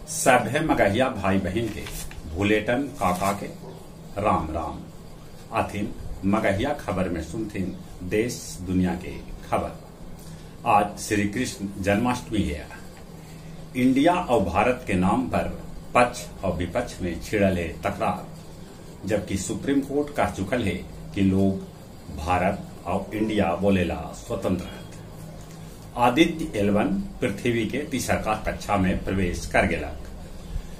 सभे मगहिया भाई बहिन के भुलेटन काका के राम राम। आथिन मगहिया खबर में सुनथिन देश दुनिया के खबर। आज श्री कृष्ण जन्माष्टमी है। इंडिया और भारत के नाम पर पक्ष और विपक्ष में छिड़ल है तकरार, जबकि सुप्रीम कोर्ट कह चुकल है कि लोग भारत और इंडिया बोलेला स्वतंत्र है। आदित्य एलवन पृथ्वी के तीसरका कक्षा में प्रवेश कर गेलक।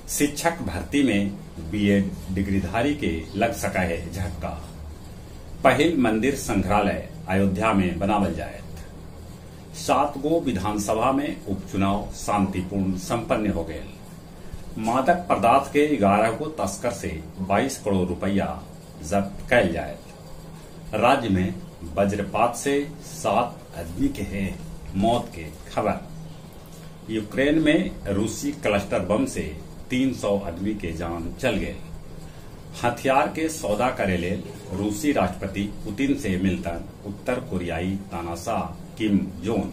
शिक्षक भर्ती में बीएड डिग्रीधारी के लग सका है झटका। पहिल मंदिर संग्रहालय अयोध्या में बनावल जायत। 7 गो विधानसभा में उपचुनाव शांतिपूर्ण संपन्न हो गये। मादक पदार्थ के 11 गो तस्कर से 22 करोड़ रुपया जब्त कैल जायत। राज्य में वज्रपात से 7 आदमी के है मौत के खबर। यूक्रेन में रूसी क्लस्टर बम से 300 आदमी के जान चल गए। हथियार के सौदा करे लेल रूसी राष्ट्रपति पुतिन से मिलतन उत्तर कोरियाई तानाशाह किम जोन।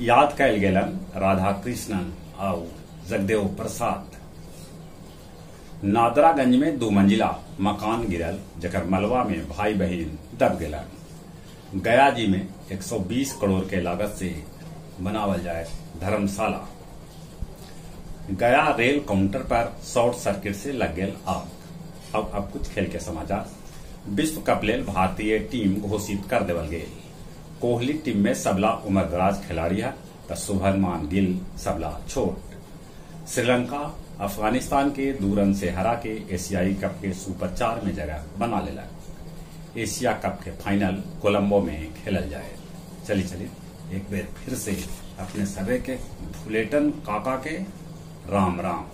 याद कैल गेलन राधा कृष्णन और जगदेव प्रसाद। नादरागंज में 2 मंजिला मकान गिरल, जकर मलबा में भाई बहन दब गेलन। गया जी में 120 करोड़ के लागत से बनावल जाए धर्मशाला। गया रेल काउंटर पर शॉर्ट सर्किट से लग गेल आग। अब कुछ खेल के समाचार। विश्व कप लेल भारतीय टीम घोषित कर देवल गेल। कोहली टीम में सबला उम्रदराज खिलाड़ी है तो शुभमन गिल सबला छोट। श्रीलंका अफगानिस्तान के 2 रन से हरा के एशियाई कप के सुपर 4 में जगह बना लेलक। एशिया कप के फाइनल कोलंबो में खेलल जाए। चली चली एक बार फिर से अपने सभी के भुलेटन काका के राम राम।